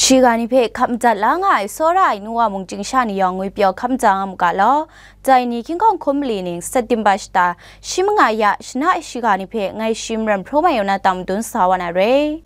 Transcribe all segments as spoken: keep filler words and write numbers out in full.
Shiga ni hpe hkap madat la nga ai tsawra ai nu wa mung chyingsha ni yawng ngwi pyaw hkap maja nga mu ga law. Dai ni hkying hkawng hkum mali ning September shata shi manga ya shana shiga ni hpe ngai shi maram hpraw mai yaw na tam dun sa wa na re.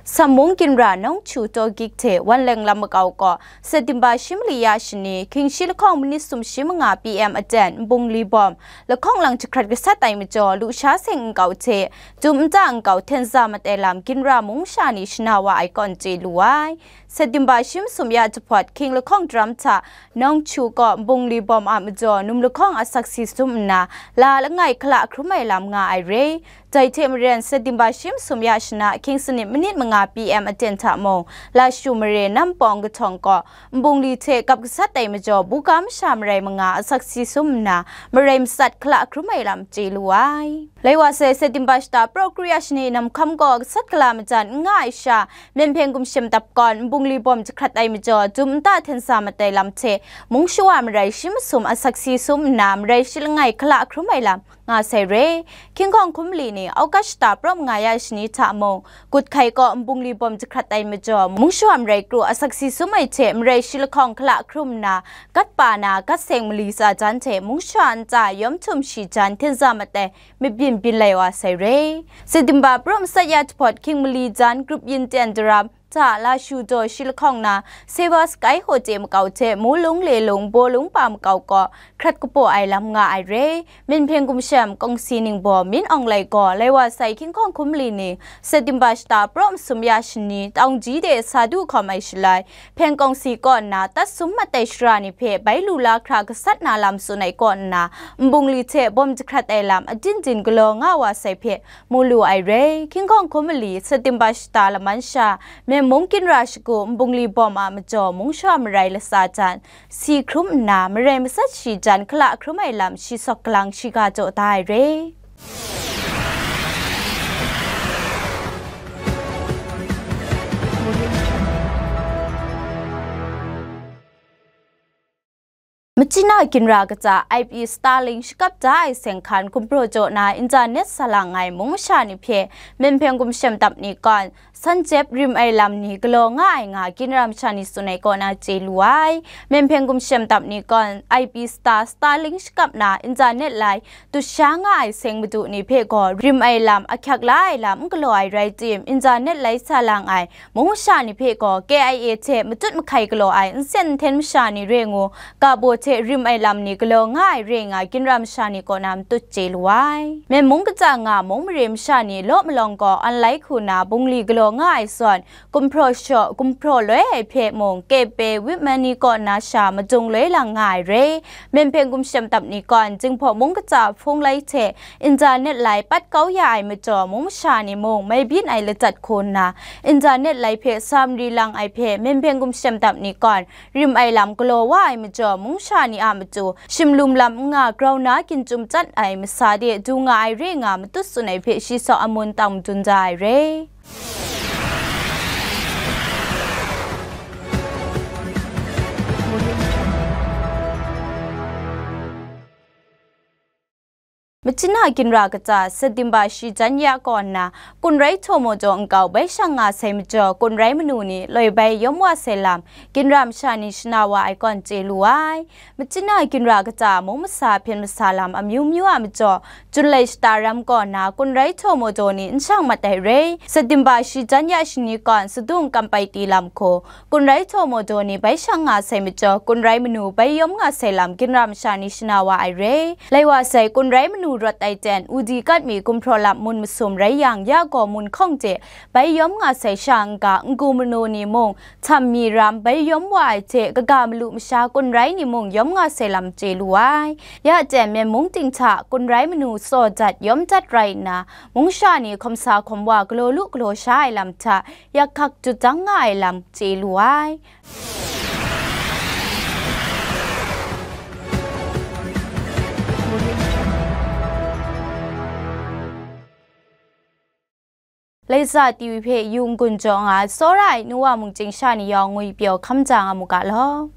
Sam mung ginra Nawngchu Tawgik hte Wanleng lam makau kaw September shi mali ya shani, hkying shi lahkawng manit sum shi manga P M aten nbungli bawm lahkawng lang jahkrat gasat ai majaw, lusha seng nkau hte dum nta nkau hten za mat ai lam ginra mung sha ni shana wa ai kaw n chye lu ai. September shi masum ya jahpawt hkying lahkawng daram hta Nawngchu kaw nbungli bawm a majaw num lahkawng asak si sum nna, la langai hkala hkrum ai lam nga ai re. Dai hte maren, September shi masum ya shana hkying sanit manit manga P M aten hta mung, Lashu mare Nampawng kahtawng kaw nbungli hte kap gasat ai majaw, buga masha marai manga asak si sum nna, marai matsat hkala hkrum ai lam chye lu ai. Lai wa sai, September shata praw kru ya shani nam hkam gaw gasat gala majan n nga ai sha, Myen Hpeng Gumshem Dap kaw nbungli bawm jahkrat ai majaw, dum nta hten sa mat ai lam hte mung shawa marai shi masum asak si sum nna, marai shi langai hkala hkrum ai lam nga sai re. Hkying hkawng hkum mali ni August shata praw manga ya shani hta mung, Guthkai kaw nbungli bawm jahkrat ai majaw, mung shawa marai kru asak si sum ai hte marai shi lahkawng hkala hkrum nna, gat pa na, gat seng mali tsa jan hte mung shawa ntsa yawm htum shi jan hten za mat ai mabyin byin lai wa sai re. September praw matsat ya jahpawt hkying mali jan grup yin ten daram hta Lashu daw shi lahkawng na, Seva Sky Hotel makau hte Mulung Lelung Bawlung pa makau kaw hkrat kapaw ai lam nga ai re. Myen Hpeng Gumshem Kawngsi ningbaw Min Aung Hlaing gaw lai wa sai hkying hkawng hkum mali ni September shata praw masum ya shani, Taungji de sa du hkawm ai shalai, Hpeng Kawngsi kaw nna tat sum mat ai shara ni hpe bai lu la hkra gasat na lam tsun ai kaw nna, nbungli hte bawm jahkrat ai lam adin din galaw nga wa sai hpe mu lu ai re. Hkying hkawng hkum mali, September shata laman sha, Myen mung ginra shagu nbungli bawm a majaw, mung shawa marai latsa jan si hkrum nna, marai matsat shi jan hkala hkrum ai lam shi sawk galang shiga jaw da ai re. Machina ginra kaja I P Starlink shakap da ai seng hkan gumhpraw jaw na, internet sa lang ai mung masha ni hpe Myen Hpeng Gumshem Dap ni kaw, san jep rim ai lam ni galaw nga ai nga ginra masha ni tsun ai kaw na chye lu ai. Myen Hpeng Gumshem Dap ni kaw, I P Star Starlink shakap na, internet lai dut sha nga ai seng madu ni hpe gaw, rim ai lam, ahkyak la ai lam n galaw ai rai tim, internet lai sa lang ai mung masha ni hpe gaw, K I A hte matut mahkai galaw ai nsen nhten masha ni re ngu, kabaw hte rim ai lam ni galaw nga ai re nga, ginra masha ni kaw na matut chye lu ai. Myen mung kaja nga mung mare masha ni law malawng gaw, online hku na bungli galaw nga ai zawn, gumhpraw shaw, gumhpraw loi ai hpe mung, K P A Women ni kaw na sha madung loi lang nga ai re. Myen Hpeng Gumshem Dap ni kaw, Jinghpaw mung kaja hpung lai hte internet lai pat kau ya ai majaw, mung masha ni mung mai byin ai lajat hku nna, internet lai hpe sa mari lang ai hpe Myen Hpeng Gumshem Dap ni kaw, rim ai lam galaw wa ai majaw, mung masha ni a matu shimlum lam n nga grau na ginchum chyat ai masa de du nga ai re nga matut tsun ai hpe shi sawk amun tang madun da ai re. Machina ginra kaja September shi jan ya kaw nna, Kunrai Htaw Maw Jaw nkau bai shang nga sai majaw, Kunrai manu ni loi bai yawm wa sai lam, ginra masha ni shana wa ai kaw n chye lu ai. Machina ginra kaja mung masa hpyen masa lam amyu myu a majaw, Junlai shata ram kaw nna, Kunrai Htaw Maw Jaw ni n shang mat ai re. September shi jan ya shani kaw, Sadung Kampai Ti lam hku, Kunrai Htaw Maw Jaw ni bai shang nga sai majaw, Kunrai manu bai yawm nga sai lam, ginra masha ni shana wa ai re. Lai wa sai, Kunrai manu rawt ai ten, Udi Kat Mi gumhpraw lam mun masum rai yang, ya gaw mun hkawng hte bai yawm nga sai sha n-ga, Ngu manu ni mung, Htam Mi ram bai yawm wa ai hte, kaga malu masha Kunrai ni mung yawm nga sai lam chye lu ai. Ya ten, Myen mung ting hta Kunrai manu tsaw dat yawm dat rai nna, mung sha ni hkawm sa hkawm wa galaw lu galaw sha ai lam hta, yak hkak jut dang nga ai lam chye lu ai. Laisa T V hpe yu n-gun jaw nga ai tsawra ai nu wa mung chyingsha ni yawng ngwi pyaw hkam ja nga mu ga law.